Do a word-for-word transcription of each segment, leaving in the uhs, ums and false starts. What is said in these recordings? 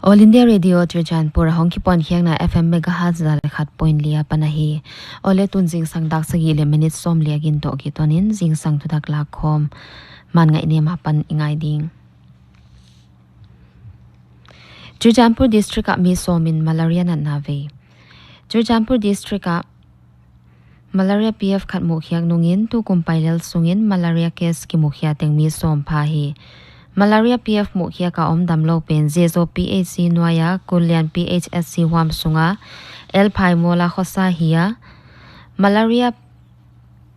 All India Radio Churachandpur, hong kipuan khiakna F M megahertz za leh khat point li apan ahi. Awle, tun zingsang dak sagih leh minute sawmli a gin toh kitonin zingsang thutak lakkhawm man ngaihnem apan i ngai ding. Churachandpur District ah mi sawm in malaria natna vei. Churachandpur District ah malaria P F khat muhkhiak nungin tukum pailel sungin malaria case kimukhia teng mi sawm pha hi. Malaria P F muhkhiak a om damlou pen Zezo P H C nuaia Kullian P H S C huam sunga L Phaimol a khosa hi a. Malaria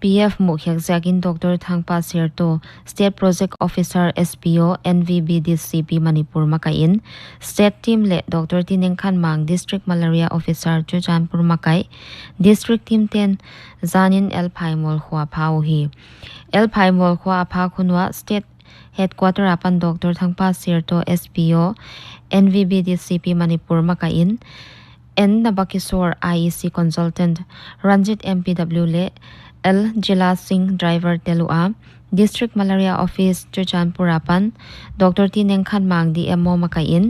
P F muhkhiak ziakin Doctor Thangpa Sirto, State Project Officer, S P O, N V B D C P Manipur makaih in State Team leh Doctor Tinengkhanmang, District Malaria Officer, Churachandpur makaih District Team ten zanin L Phaimol khua pha uhi. L Phaimol khua a phak hun uah State Headquarter apan Doctor Thangpa Sirto, S P O, N V B D C P Manipur makaih in N Nabakisor, I E C Consultant, Ranjit M P W leh L Jila Singh, Driver tel ua. District Malaria Office Churachandpur apan Doctor Tinengkhanmang, D M O makaih in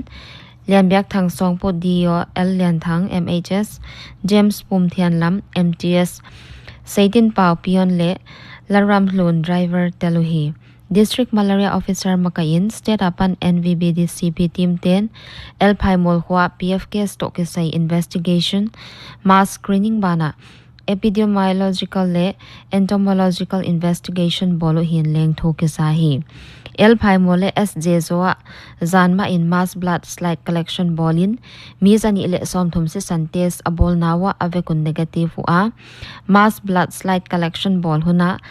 Lianbiakthang Sawngput, D O, L Lianthang, M H S, James Pumthianlam, M T S, Seitinpau, Peon leh Lalramhlun, Driver tel uhi. District Malaria Officer makaih in State apan N V B D C P Team ten L Phaimol khua P F case toh kisai investigation, mass screening banah epidemiological leh entomological investigation bawl uh hi'n leng thu kisa hi. L Phaimol leh S Zezo ah zan mahin mass blood slide collection bawlin mi zanih leh sawmthum sisan test a bawlna uah a vek un negative ua. Mass blood slide collection bawl hun ah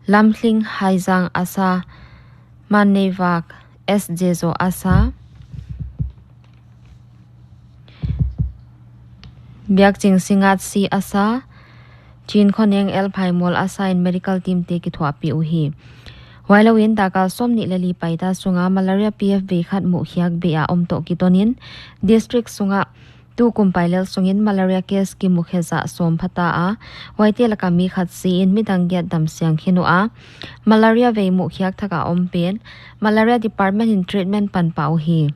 Lamthling Haizang a sa, Manneivak S Zezo a sa, Biakching Singat C a sa, Chinkhoneng L Phaimol a sa in medical team te kithuahpih uhi. Huailou in dakkal sawmnih leh li paita sunga malaria P F vei khat muhkhiak beh a om toh kitonin district sunga tukum pailel sungin malaria case kimukhia zah sawm pha ta a, huaite laka mi khat si in midang giat damsiang khin ua. Malaria vei muhkhiak thak a om pen Malaria Department in treatment pan pah uhi.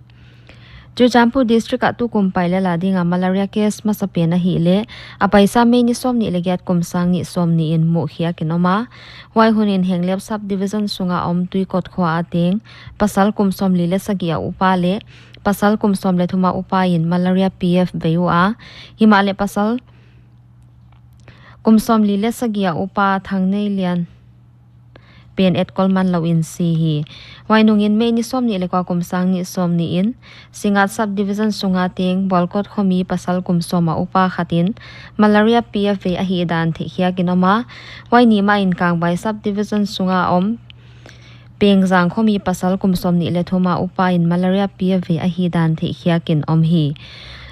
Churachandpur District ah tukum pailel a dinga malaria case masa pen ahihleh a paisa May ni sawmnih leh giat kum sang nih sawmnih in muhkhiak in om a. Huai hun in Henglep Subdivision sunga om Tuikot khua a teng pasal kum sawmli leh sagih a upa leh pasal kum sawm leh thum a upa in malaria P F vei ua. Himahleh pasal kum sawmli leh sagih a upa Thangneilian pen etkol manlou in si hi. Huai nungin May ni sawmnih leh kua kum sang nih sawmnih in Singat Subdivision sunga teng Bualkot khomi pasal kum sawm a upa khat in malaria P F vei ahihdan theihkhiak in om a. Huai ni mahin Kangbai Subdivision sunga om Pengzang khomi pasal kum sawmnih leh thum a upa in malaria P F vei ahihdan theihkhiak in om hi.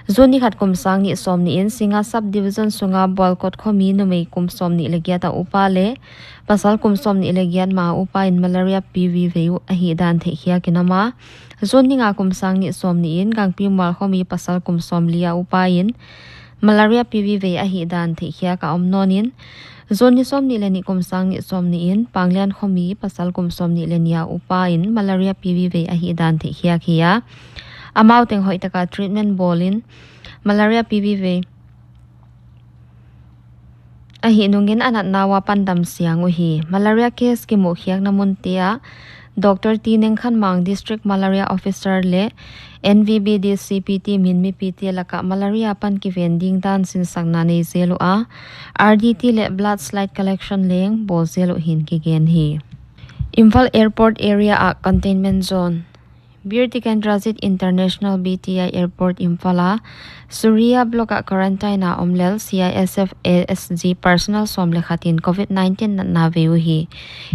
June ni khat kum sang nih sawmnih in Singat Subdivision sunga Bualkot khomi numei kum sawmnih leh giat a upa leh pasal kum sawmnih leh giat ma a upa in malaria P V vei uh ahihdan theihkhiak in om a. June ni nga kum sang nih sawmnih in Gangpimual khomi pasal kum sawmli a upa in malaria P V vei ahihdan theihkhiak a om nawn in, June ni sawmnih leh nih kum sang nih sawmnih in Panglian khomi pasal kum sawmnih leh nih a upa in malaria P V vei ahihdan theihkhiak hi a. Amau teng hoihtaka treatment bawlin malaria P V vei ahih nungin a natna ua pan damsiang uhi. Malaria case kimuhkhiakna munte ah Doctor Tinengkhanmang, District Malaria Officer leh N V B D C P team in mipite laka malaria pan kiven ding dan sinsakna nei zel ua, R D T leh blood slide collection leng bawl zel uh hi'n kigen hi. Imphal Airport Area ah Containment Zone. Bir Tikendrajit International B T I Airport Imphal a Surya Block ah quarantine a om lel C I S F A S G personnel sawm leh khat in COVID nineteen natna vei uhi.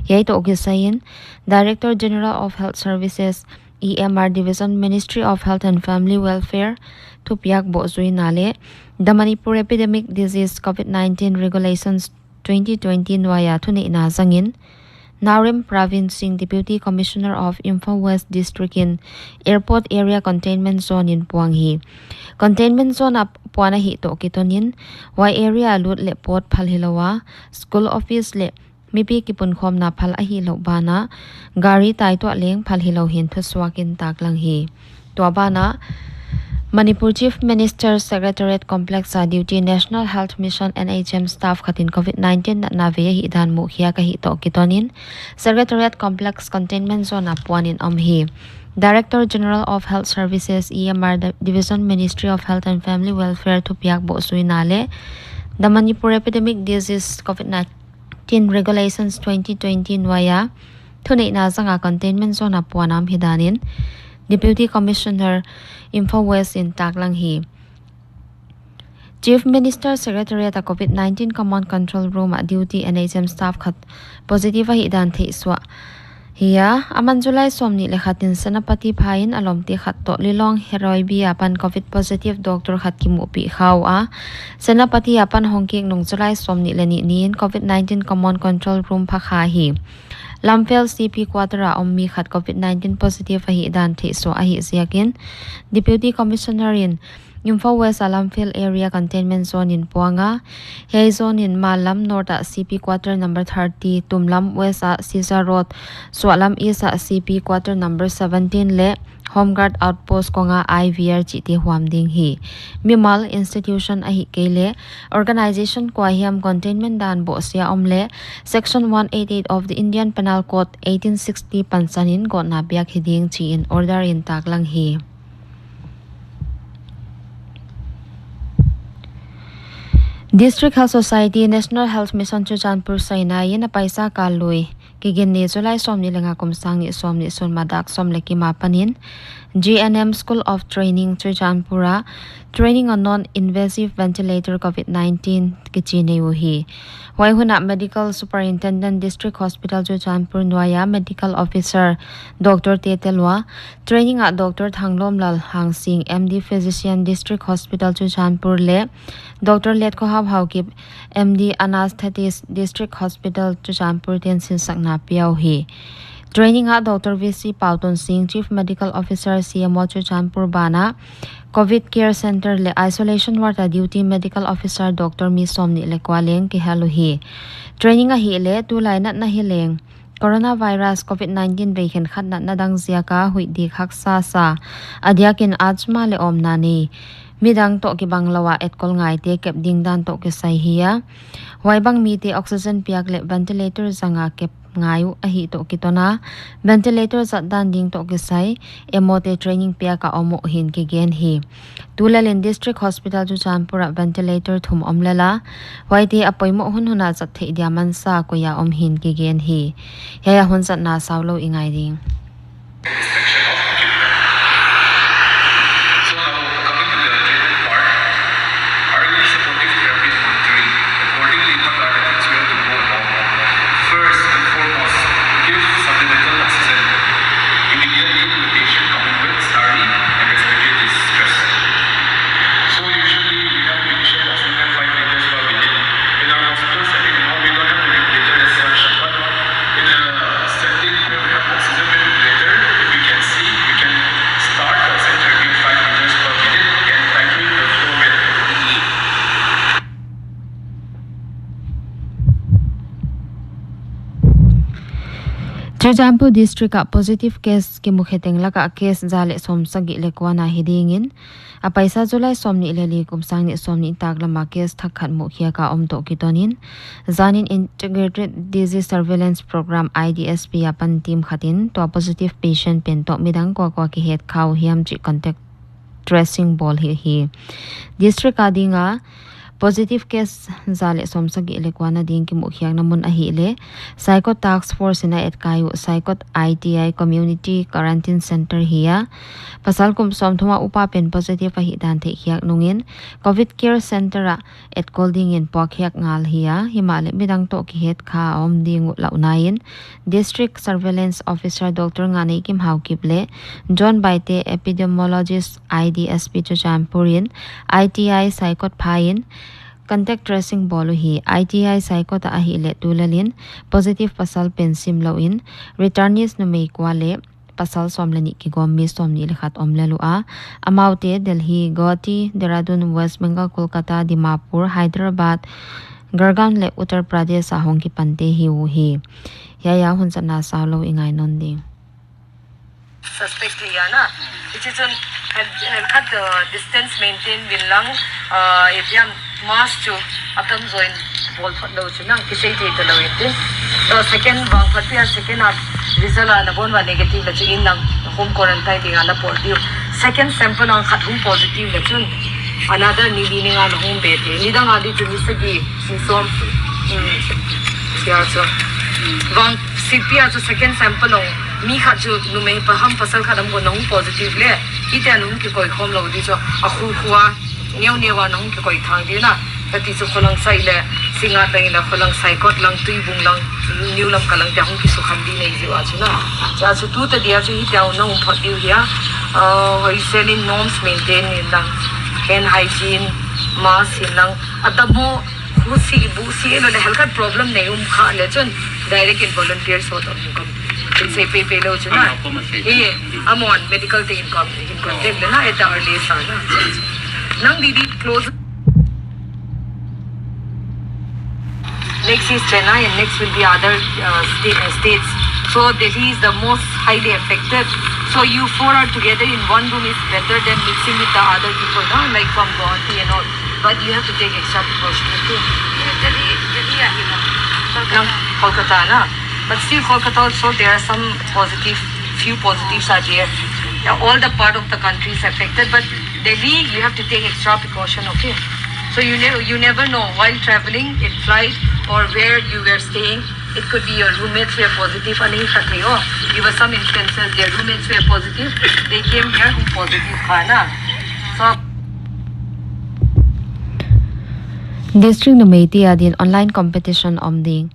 Hiai toh kisai in Director General of Health Services, E M R Division, Ministry of Health and Family Welfare thupiak bohzuina leh The Manipur Epidemic Disease COVID nineteen Regulations twenty twenty nuaia thuneihna zangin Naorem Pravin Singh, Deputy Commissioner of Imphal West District in Airport Area Containment Zone in puang hi. Containment Zone a puan ahih toh kitonin huai area a lut leh pawt phal hilou a, school, office leh mipi kipunkhawmna phal ahihlouh banah gari taituah leng phal hilou hi'n thusuak in taklang hi. Tua banah Manipur Chief Minister Secretariat Complex a duty National Health Mission, N H M, staff khat in COVID nineteen natna vei ahihdan muhkhiak ahih toh kiton in Secretariat Complex Containment Zone a puan in om hi. Director General of Health Services, E M R, Division, Ministry of Health and Family Welfare thupiak bohsuina leh The Manipur Epidemic Disease COVID nineteen Regulations twenty twenty nuaia thuneihna zanga containment zone a puan a om hidan in Deputy Commissioner Imphal West in taklang hi. Chief Minister Secretariat a COVID nineteen Command Control Room a duty N H M staff khat positive ahihdan theihsuah hi a, aman July sawmnih leh khat in Senapati phai in a lawmte khat toh Lilong Heroibi apan COVID positive doctor khat kimuhpih kha ua, Senapati apan hongkik nung July sawmnih leh nih ni in COVID nineteen Command Control Room phakha hi. Lamphel C P quarter a om mi khat COVID nineteen positive ahihdan theihsuah ahih ziakin Deputy Commissioner in Imphal West a Lamphel area containment zone in puang a, hiai zone in Mallam North a C P quarter number thirty, Tumlam West a Caesar Road, Suahlam East a C P quarter number seventeen leh Home Guard Outpost konga I V R chihte huam ding hi. Mimal, institution ahihkeileh organization kuahiam containment dan bohsia om leh Section one eight eight of the Indian Penal Code eighteen sixty pansan in gawtna piak hi ding chi in order in taklang hi. District Health Society, National Health Mission Churachandpur saina in a paisa kal lui kiginni July sawmnih leh nga kum sang nih sawmnih sun ma dak sawm leh kim apan in G N M School of Training Churachandpur a Training on Non-Invasive Ventilator COVID nineteen kichi nei uhi. Huai hun a Medical Superintendent District Hospital Churachandpur nuaia Medical Officer Doctor Tete Lua, training a Doctor Thanglomlal Hangsing, M D Physician, District Hospital Churachandpur leh Doctor Letkhohau Haokip, M D Anesthetist, District Hospital Churachandpur ten sinsakna pia uhi. Training a Doctor V C Pautonsing, Chief Medical Officer, C M O Churachandpur banah COVID Care Center leh Isolation Ward a duty Medical Officer Doctor mi sawmnih leh kua leng kihel uhi. Training ahihleh tulai natna hileng coronavirus COVID nineteen vei khenkhat natna dang ziaka huih dik haksa sa, a diakin asthma leh awmna nei, midang toh kibang lou a etkol ngaite kep ding dan toh kisai hi a, huaibang mite oxygen piak leh ventilator zanga kep ngai uh ahih toh kiton a, ventilator zat dan ding toh kisai M O te training piak a om uh hi'n kigen hi. Tulel in District Hospital Churachandpur ah ventilator thum om lel a, huaite a poimoh hunhun a zat theih dia mansa koi a om hi'n kigen hi. Hiai a hun zatna saulou i ngai ding. So now, coming to the treatment part, early supportive therapy is monitoring. Accordingly, what are the things we have to know about? First and foremost, give supplemental oxygen immediately to the patient coming with SARI and respiratory distress. So usually we have to initiate oxygen at five liters per minute. In our hospital setting now, we don't have the regulator as such, but in a setting where we have oxygen regulator, we can see, we can start the oxygen therapy at five liters per minute and titrate the flow rate. Churachandpur District ah positive case kimukhe teng laka case za leh sawmsagih leh kua na hi dingin, a paisa July sawmnih leh li kum sang nih sawmnih taklama case thak khat muhkhiak a om toh kitonin, zanin Integrated Disease Surveillance Program, I D S P apan team khatin tua positive patient pen toh midang kuakua kihet kha uh hiam chih contact tracing bawl hi hi. District a dinga positive case za leh sawmsagih leh kua na ding kimuhkhiakna mun ahihleh Saikot Task Force in a etkai uh Saikot I T I Community Quarantine Center hi a, pasal kum sawmthum a upa pen positive ahihdan theihkhiak nungin COVID Care Center ah etkol dingin puakkhiak ngal hi a, himahleh midang toh kihet kha a om ding uh lauhna in District Surveillance Officer Doctor Nganeikim Haokip leh John Baite, Epidemiologist, I D S P Churachandpur in I T I Saikot phai in contact tracing bawl uhi. I T I Saikot ah ahihleh tulel in positive pasal pen simlouin returnees numei kua leh pasal sawm leh nih kigawm mi sawmnih leh khat om lel ua, amaute Delhi, Guwahati, Dehradun, West Bengal, Kolkata, Dimapur, Hyderabad, Gurgaon leh Uttar Pradesh a hong kipante hi uhi. Hiai a hun zatna saulou i ngai nawn ding. Suspect hi a na. Hichi chun hel, hel khat, uh, distance maintain bil lang, uh, ipi hiam mask chu a tamzaw in bawl phot lou chu nang kisei thei ta lou in tin. So second vangphatpih a second a result a na bawn va negative leh chu in lang home quarantine ding a na pawl diu. Second sample a khat hong positive leh chun another ni li ni nga na hong be thei. Nidang a di chu ni sagih, ni sawm. Hmm. Sia chu. Vangphatpih a chu second sample ong mi khat chu numei pa ham pasal khat a om na hong positive leh. Hiti a na hong kikoih khawm lou di chu a khu khu a neu neu a na hong kikoih thang di na. Ka ti chu Khawlangsai leh Singngat lang in a Khawlangsai Kot lang Tuibung lang New Lamka lang te hong kisukhan di nei ziau a chu na. Chia chu tu ta dia chu hiti a na hong phot diu hi a. Uh, hoih zel in norms maintain in lang. Hand hygiene, mask in lang. A tam maw, husi, busi, elo leh hel khat problem nei um kha leh chun direct in volunteer sawt om kom. Tin sei pe pe lou chu na. Ama pawh ma sei. Hi, a mon medical te in kom, in contact leh na, at the earliest a na. Nang didi close. Next is Chennai and next will be other, uh, sta-, uh, states. So Delhi is the most highly affected. So you four are together in one room is better than mixing with the other people, na? Like from Guwahati and all. But you have to take extra precaution too. Delhi, Delhi ahi na. Kolkata. Nang Kolkata na. But still Kolkata also there are some positive, few positives are there. Yeah, all the part of the country is affected, but Delhi you have to take extra precaution, okay? So you ne-, you never know while traveling in flight or where you were staying, it could be your roommates were positive, ani khat hi o. There were some instances their roommates were positive, they came here who positive kha na. So District numeite adin online competition om ding.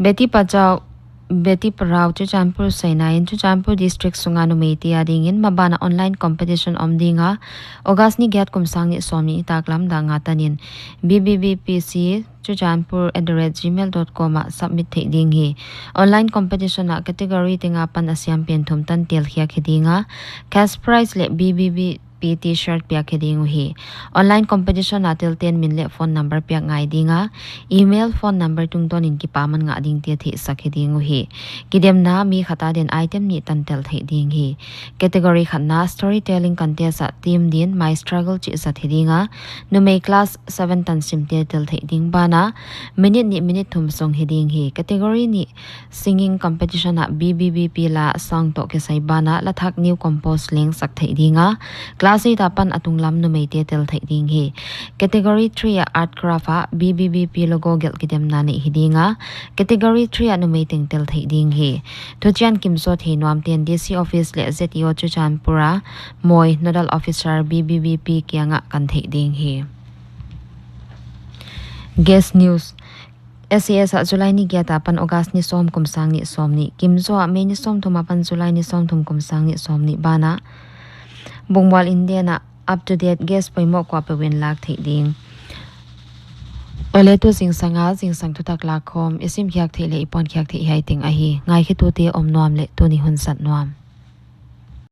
Beti Bachao, Beti Padhao Churachandpur saina in Churachandpur district sunga numeite adingin maban a online competition om ding a, August ni giat kum sang nih sawmnih nitaklam dak nga tan in B B B P C Churachandpur at the rate gmail dot com ah submit theih ding hi. Online competition ah category teng apan a siam pen thum tan telkhiak hi ding a, cash prize leh B B B P T-shirt piak hi ding uhi. Online competition a telte'n min leh phone number piak ngai ding a, email, phone number tungtawn in kipaman ngah dingte theihsak hi ding uhi. Kidemna, mi khat adin item nih tan tel theih ding hi. Category khatna storytelling contest ah team din My Struggle chih zat hi ding a, numei class seven tan simte tel theih ding ban a, minute nih minute thum sung hi ding hi. Category nih singing competition ah B B B P la sang toh kisai ban a la thak new compose leng sak theih ding a, class eight apan a tunglam numeite tel theih ding hi. Category three ah art craft ah B B B P logo gelh kidemna neih hi ding a, category three ah numei teng tel theih ding hi. Thuchian kimzaw thei nuamte'n D C office leh Z E O Churachandpur a Moi nodal officer B B B P kiangah kan theih ding hi. Gas news. S A S ah July ni giat apan August ni sawm kum sang nih sawmnih, kimzaw ah May ni sawmthum apan July ni sawmthum kum sang nih sawmnih ban a Bungmual Indian ah up to date gas poimoh kuapeuh in lak theih ding. Awle, tu zingsang a zingsang thutak lakkhawm i simkhiak theih leh i pawnkhiak theih hiai teng ahi. Ngaikhetute om nuam leh tuni hun zat nuam.